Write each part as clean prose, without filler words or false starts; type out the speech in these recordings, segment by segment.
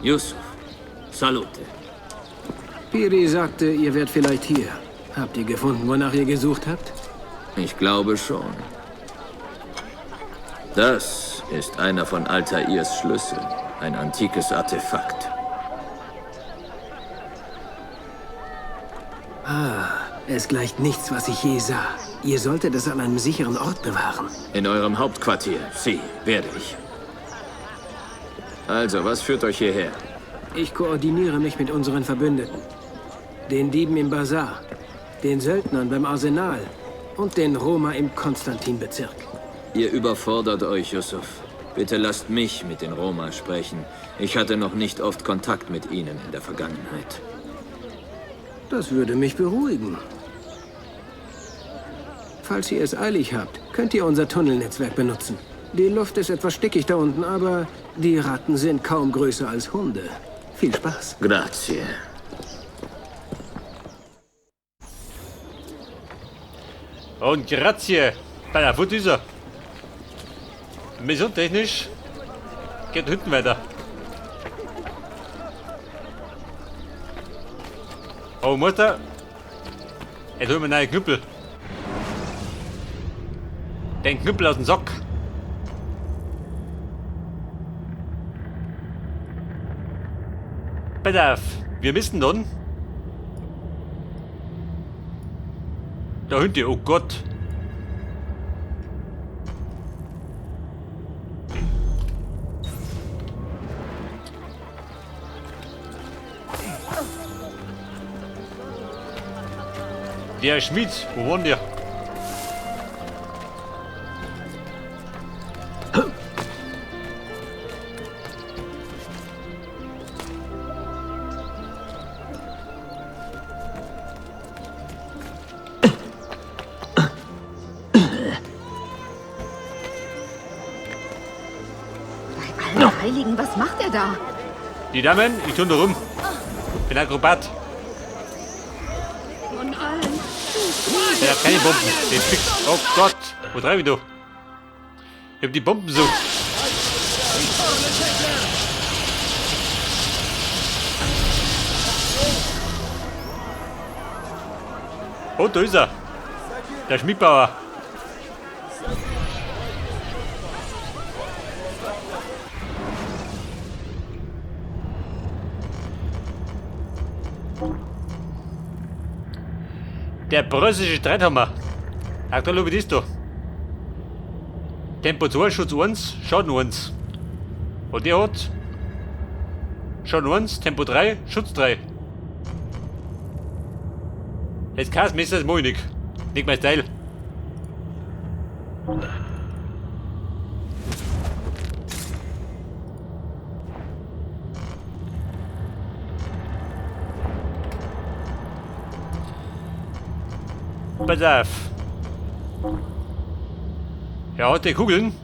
Yusuf, salute. Piri sagte, ihr wärt vielleicht hier. Habt ihr gefunden, wonach ihr gesucht habt? Ich glaube schon. Das ist einer von Altairs Schlüsseln. Ein antikes Artefakt. Ah, es gleicht nichts, was ich je sah. Ihr solltet es an einem sicheren Ort bewahren. In eurem Hauptquartier, Sie, werde ich. Also, was führt euch hierher? Ich koordiniere mich mit unseren Verbündeten. Den Dieben im Bazar, den Söldnern beim Arsenal und den Roma im Konstantinbezirk. Ihr überfordert euch, Yusuf. Bitte lasst mich mit den Roma sprechen. Ich hatte noch nicht oft Kontakt mit ihnen in der Vergangenheit. Das würde mich beruhigen. Falls ihr es eilig habt, könnt ihr unser Tunnelnetzwerk benutzen. Die Luft ist etwas stickig da unten, aber die Ratten sind kaum größer als Hunde. Viel Spaß. Grazie. Und grazie. Bei der Fut ist er. Missiontechnisch geht hinten weiter. Oh, Mutter. Jetzt holen wir einen neuen Knüppel. Den Knüppel aus dem Sack. Pass auf, wir müssen dann. Da hinten, oh Gott. Der Schmied, wo war denn der? Bei allen Heiligen, was macht er da? Die Damen, ich tue da rum. Bin Akrobat. Von allen. Ich hab keine Bomben. Den fix. Oh Gott. Wo treibe ich da? Ich hab die Bomben so. Oh, da ist er. Der Schmiedbauer. Der preußische Streithammer. Aktuell, wie ist da? Tempo 2, Schutz 1, Schaden 1. Und der hat Schaden 1, Tempo 3, Schutz 3. Das Kasmesser, das mag ich nicht. Nicht mein Style. Pass auf. Ja, hat die Kugeln?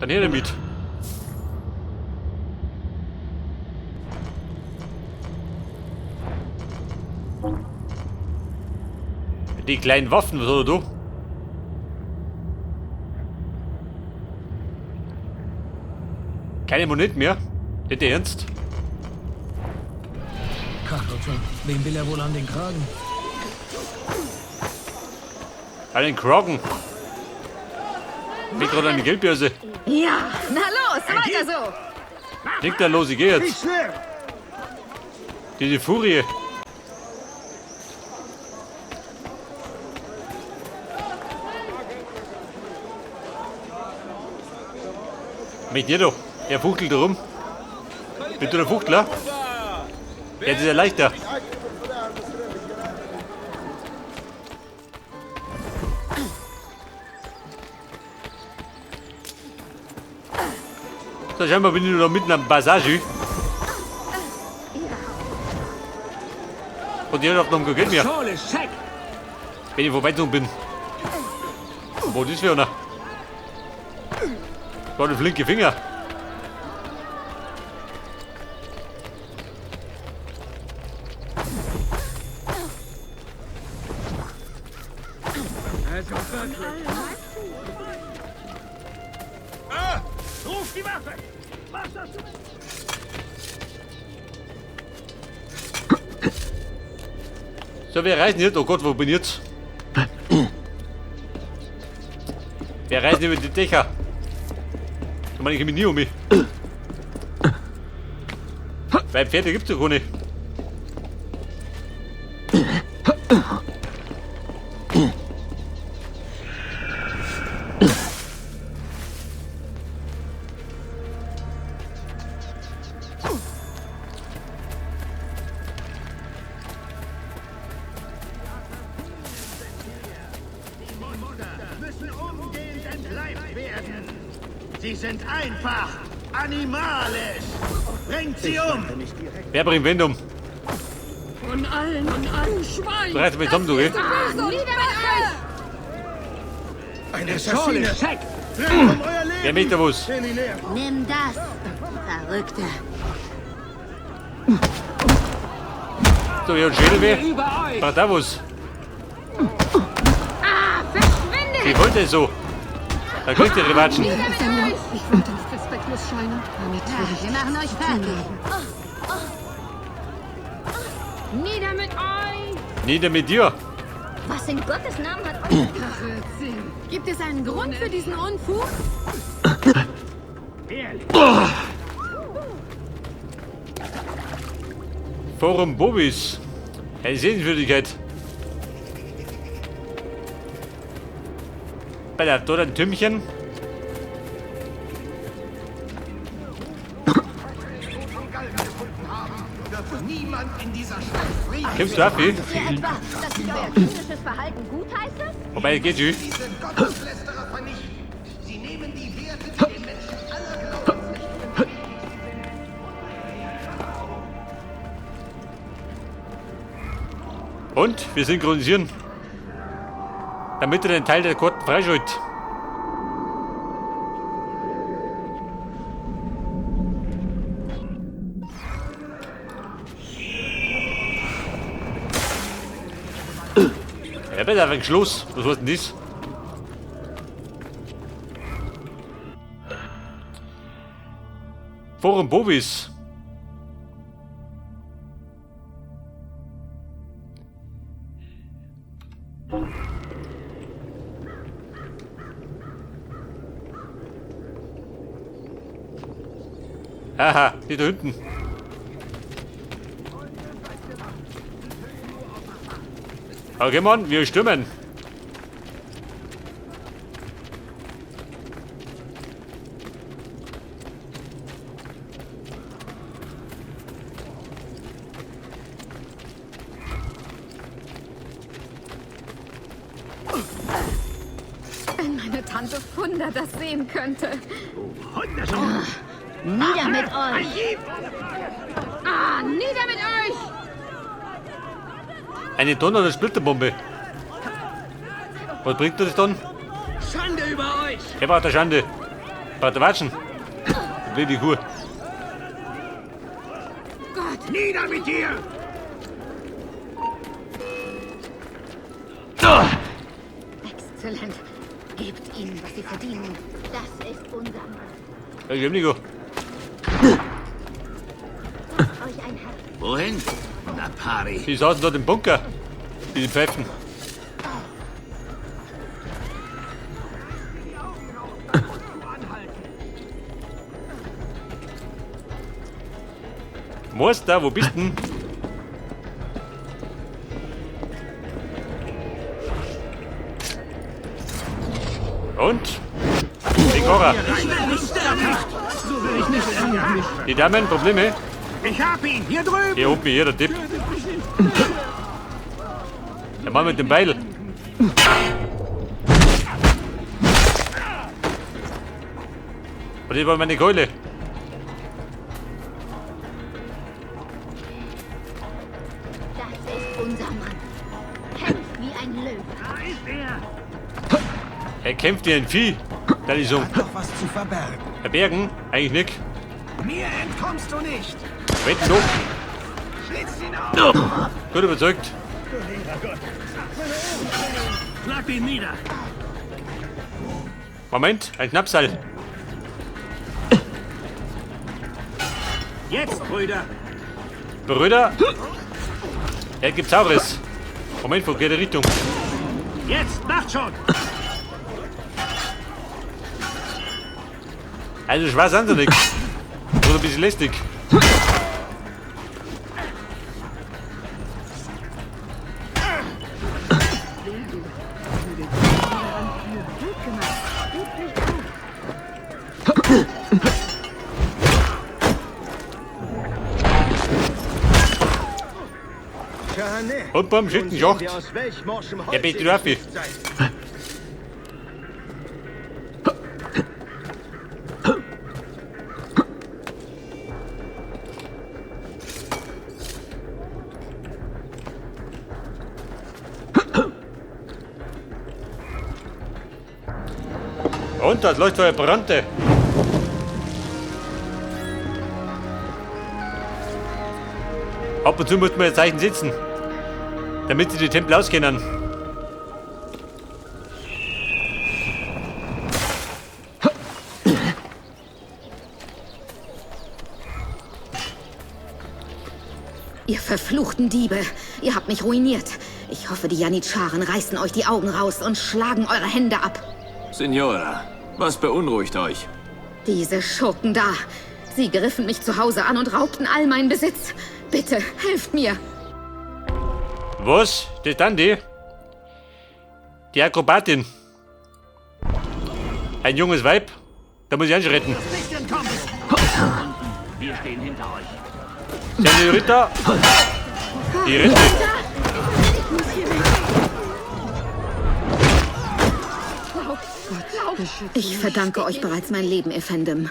Dann her damit. Die kleinen Waffen, was hat er da? Keine Moneten mehr? Nicht ernst? Kachelton, wem will er wohl an den Kragen? An den Kragen. Bin gerade an die Geldbörse. Ja, na los, weiter so. Leg da los, ich geh jetzt. Diese Furie. Mit dir doch. Er fuchtelt da rum. Bist du der Fuchtler? Jetzt ist er leichter. So, scheinbar bin ich noch mitten am Passage. Und die hat noch kein Geld mehr. Wenn ich vorbeizogen bin. Wo ist für einer? War ein flinke Finger. Ruf die Wache! Was hast du? So, wir reisen jetzt. Oh Gott, wo bin ich jetzt? Wir reisen über die Dächer. Da meine ich mich nie um mich. Weil Pferde gibt's doch keine. Müssen umgehend entleibt werden. Sie sind einfach animalisch. Bringt sie um! Wer bringt Wind um? Von allen und allen Schwein! Du reißt mich zusammen, du, gell? Eine Assassine! Rennt um euer Leben! Wer möchte was? Nimm das, Verrückte. So, ich hab Schädelweh. Braucht auch was. Verschwindet! Sie wollte so. Da kriegt ihr Watschen. Ich wollte nicht respektlos scheinen. Damit würde ich Wir machen euch fertig. Nieder mit euch! Nieder mit dir. Was in Gottes Namen hat euch... Gibt es einen Grund für diesen Unfug? Forum Bobis. Eine Sehenswürdigkeit. Bei der dort ein Türmchen. Kommst du auf, wie? Ihr etwa, dass ich euer kindisches Verhalten gutheiße? Wobei, geht schon. Und wir synchronisieren. Damit er den Teil der Karten freischaltet. Ja, bitte einfach ein Schluss. Was war denn das? Forum Bobis. Haha, die da hinten. Okay, Mann, wir stürmen. Wenn meine Tante Funda das sehen könnte. Nieder mit euch! Ah, nieder mit euch! Eine Donner- oder Splitterbombe. Was bringt das dann? Schande über euch! Er braucht der Schande. Braucht der Watschen. Blöde Kuh. Gott, Nieder mit dir! Exzellent. Gebt ihnen, was sie verdienen. Das ist unser Mann. Ja, ich hab nicht. Euch ein Herz. Wohin? Napari. Die saßen dort im Bunker. Diese Pfeifen. Meister, wo bist denn? Und? Die Cora. Die Damen, Probleme? Ich hab ihn! Hier drüben! Hier oben, hier, der Tipp. Der Mann mit dem Beil. Und hier war meine Keule. Das ist unser Mann. Kämpft wie ein Löwe. Er kämpft wie ein Vieh. Da ist so. Noch was zu verbergen. Verbergen? Eigentlich nicht. Mir entkommst du nicht. Wetten doch. Schlitzt ihn auf. Gut überzeugt. Schlag ihn nieder! Moment, ein Knappseil. Jetzt, Brüder! Brüder. Er gibt Saures. Moment, verkehrte Richtung. Jetzt, macht schon! Also schwer sind sie nicht. Nur ein bisschen lästig. Und beim Schützenjocht. Ja, bitte, du. Und das läuft so eine Brannte. Ab und zu muss man ein Zeichen setzen, damit sie die Tempel auskennen. Ihr verfluchten Diebe! Ihr habt mich ruiniert. Ich hoffe, die Janitscharen reißen euch die Augen raus und schlagen eure Hände ab. Signora, was beunruhigt euch? Diese Schurken da. Sie griffen mich zu Hause an und raubten all meinen Besitz. Bitte, helft mir. Was? Das dann die? Die Akrobatin. Ein junges Weib. Da muss ich anschreiten. Wir stehen hinter euch. Senorita. Die Rente. Ich verdanke euch bereits mein Leben, Effendim.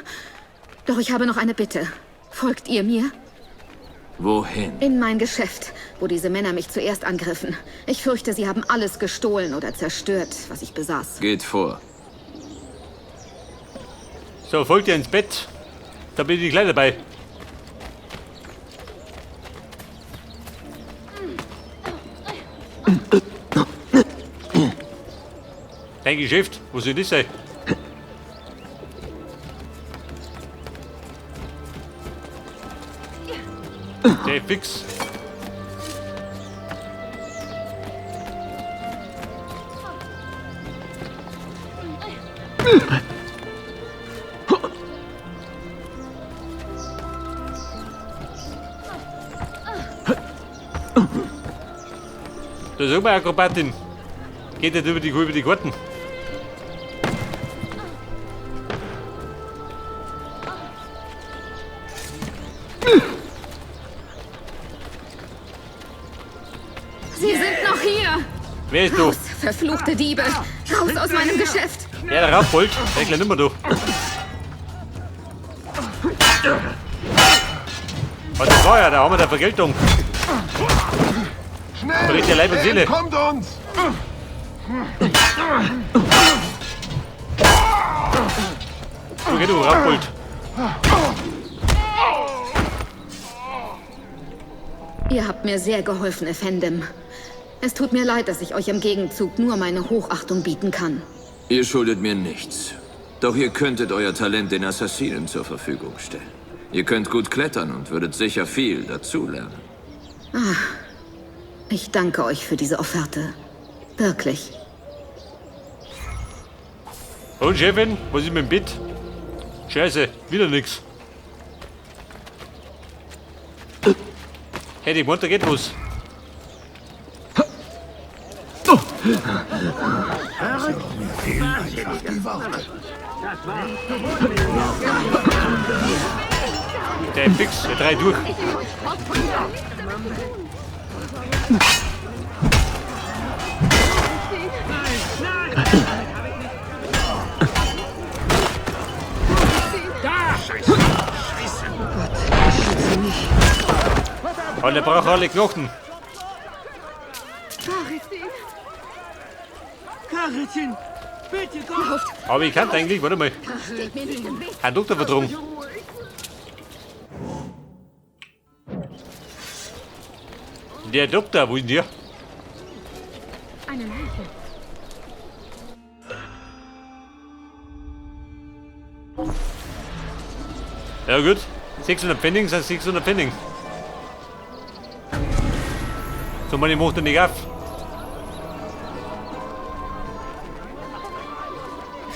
Doch ich habe noch eine Bitte. Folgt ihr mir? Wohin? In mein Geschäft, wo diese Männer mich zuerst angriffen. Ich fürchte, sie haben alles gestohlen oder zerstört, was ich besaß. Geht vor. So, folgt ihr ins Bett. Da bin ich gleich dabei. Dein Geschäft, wo soll das sein? Der fix. Da ist auch mal Akrobatin. Geht nicht über die Karten. Sie sind noch hier! Wer ist du? Raus, verfluchte Diebe! Raus aus meinem Geschäft! Ja, der Raufbold. Der gleich nimmer, du. Was das war ja, da haben wir da Vergeltung. Schnell! Bricht der Leib und Seele. Kommt uns! Okay, du Raufbold. Ihr habt mir sehr geholfen, Effendim. Es tut mir leid, dass ich euch im Gegenzug nur meine Hochachtung bieten kann. Ihr schuldet mir nichts. Doch ihr könntet euer Talent den Assassinen zur Verfügung stellen. Ihr könnt gut klettern und würdet sicher viel dazulernen. Ah, ich danke euch für diese Offerte. Wirklich. Und Chefin, was ist mit dem Bett? Scheiße, wieder nix. Hey, die Mutter geht los. Der fix, der drei durch. Scheiße! Gott, beschütze mich. Und er braucht alle Knochen. Karizin, bitte Gott! Aber ich kann eigentlich, warte mal. Ein Doktor verdrungen. Der Doktor, wo ist denn der? Eine Leiche. Ja gut, 600 Pfennig sind 600 Pfennig. So, meine macht er nicht auf.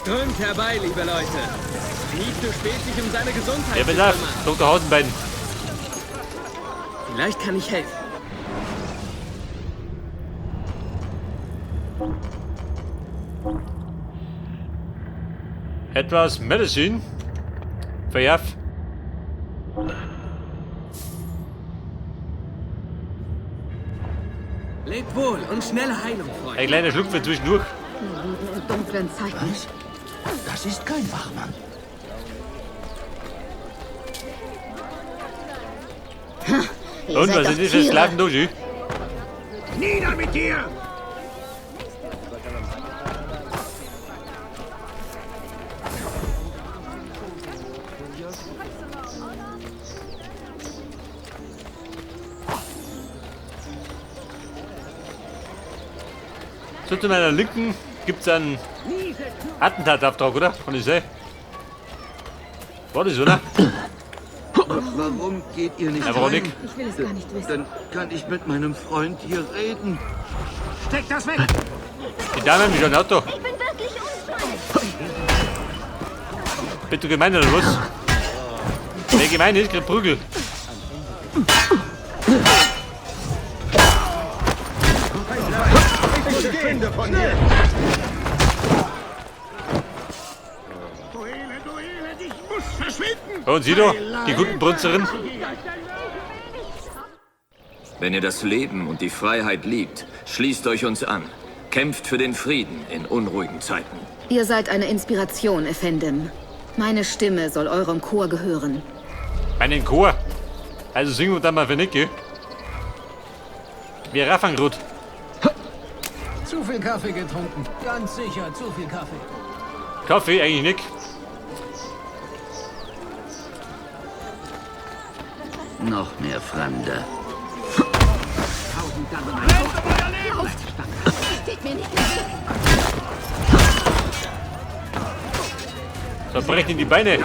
Strömt herbei, liebe Leute. Es ist nie zu spät, sich um seine Gesundheit Ja, zu pass auf, kümmern. Dr. Hausenbein. Vielleicht kann ich helfen. Etwas Medicine. Verjaff. Lebt wohl und schnelle Heilung, Freunde. Ein kleiner Schluck für zwischendurch. Wir leben in dunklen Zeiten. Was? Das ist kein Wachmann. Ihr Und seid was doch ist das für Tiere. Sklaven da, schön? Nieder mit dir! So, zu meiner Linken gibt es einen Attentatsauftrag, oder? Kann ich sein? War das, oder? Warum geht ihr nicht Ja, warum rein? nicht? Ich will es gar nicht wissen. Dann kann ich mit meinem Freund hier reden. Steck das weg! Die Dame haben schon ein Auto. Ich bin wirklich unschuldig. Bist du gemein oder was? Wer gemein ist, kriegt Prügel. Verschwinde von hier! Du Elend, du Elend, ich muss verschwinden! Und sie da, die guten Brunzerin. Wenn ihr das Leben und die Freiheit liebt, schließt euch uns an. Kämpft für den Frieden in unruhigen Zeiten. Ihr seid eine Inspiration, Effendim. Meine Stimme soll eurem Chor gehören. Einen Chor. Also singen wir dann mal für Niki. Wir raffern grad. Zu viel Kaffee getrunken. Ganz sicher, zu viel Kaffee. Kaffee eigentlich nicht. Noch mehr Fremde. Lauft! Steht mir nicht im Weg! So, brecht in die Beine.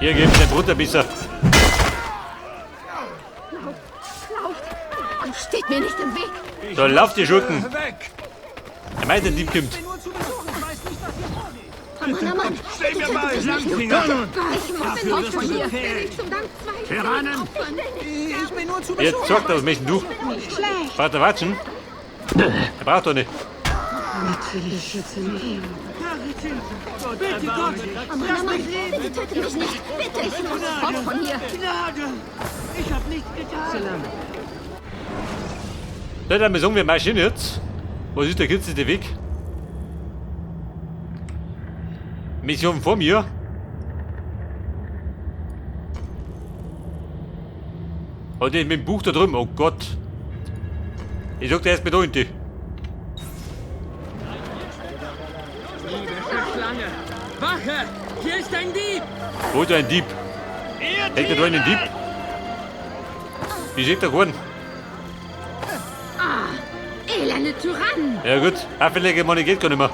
Hier gibt's den Butterbisser. Lauft! Und steht mir nicht im Weg! So, lauft die Schurken. Weg! Er meint, der Dieb kommt. Mann, oh Mann! Steh mir bei, Bitte Langfinger! Ich muss Dafür fort wirst von du hier! gefällt. Zum Dank zwei Tyrannen! Ich bin nur zu Jetzt sorgt das Mädchen du. Nicht schlecht! Braucht er Watschen? Er braucht doch nicht. Natürlich schütze mich. Bitte Gott! Oh Mann, oh Mann! Bitte tötet mich nicht! Bitte! Ich muss fort von hier! Gnade! Ich hab nichts getan! So, dann sagen wir marschieren jetzt. Was ist der kürzeste Weg? Mission vor mir. Oh, der mit dem Buch da drüben. Oh Gott. Ich sag dir erst mit unten. Schlange! Wache! Hier ist ein Dieb! Wo ist ein Dieb? Denkt ihr da einen Dieb? Wie seht ihr geworden? Ah, elende Tyrannen! Ja gut, Affenlege, Money geht gar nicht mehr.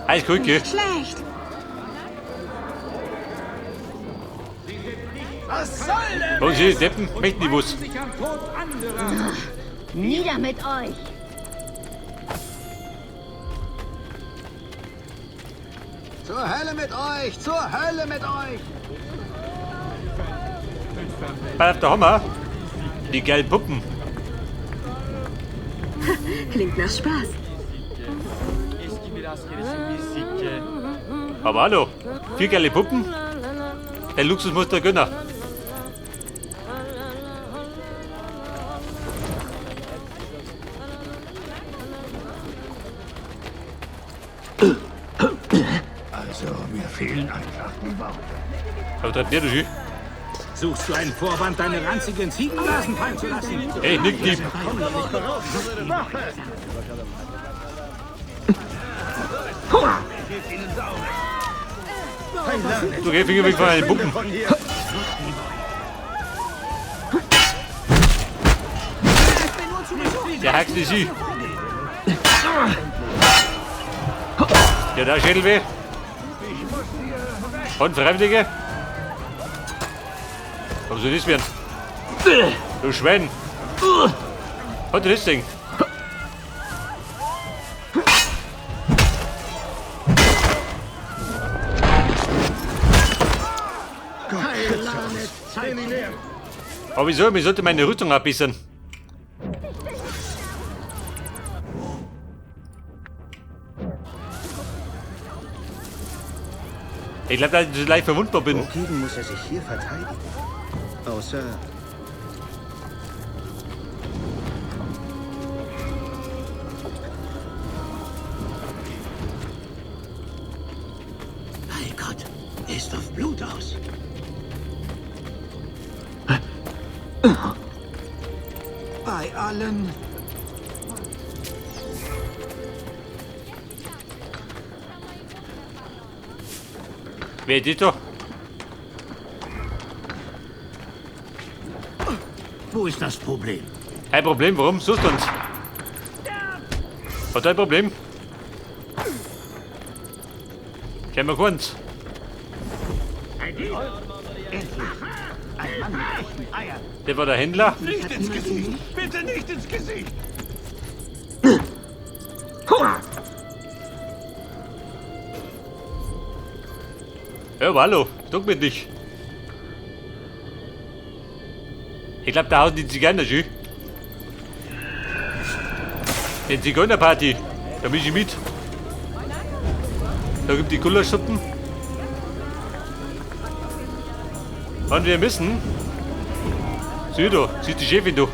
Alles gut, gell? Nicht schlecht. Was soll denn? Wo sie Deppen? Möchten die was? Sich am Tod anderer! Nieder mit euch. Zur Hölle mit euch! Zur Hölle mit euch! Pass auf, da haben wir die geilen Puppen. Klingt nach Spaß. Aber hallo, vier geile Puppen? Der Luxus muss der gönnen. Also, mir fehlen einfach die Worte. Aber treibt der das schön? Suchst du einen Vorwand, deine ranzigen Ziegenblasen fallen zu lassen? Ey, Nick Dieb. Du geh Finger weg von meinen Puppen. Der hackt die sie. Der hat auch Schädelweh. Und Freiwillige? Komm, so das werden. Du Schwein. Hat das Ding? Aber wieso? Mir sollte meine Rüstung abbissern. Ich glaube, dass ich so leicht verwundbar bin. Wogegen muss er sich hier verteidigen? Außer... Bei Gott, er ist auf Blut aus. Bei allen. Wer ist das da? Wo ist das Problem? Ein Problem, warum? Suchst du uns? Hat er ein Problem? Kennen wir keins. Endlich! Ein Mann mit echten Eiern. Der war der Händler. Nicht ins Gesicht! Bitte nicht ins Gesicht! Ja, aber hallo, duck mit dich. Ich glaube, da hauen die Zigeuner schön. Die Zigeunerparty. Da bin ich mit. Da gibt die Gulaschsuppen. Und wir müssen. Sieh du, siehst die Chefin du.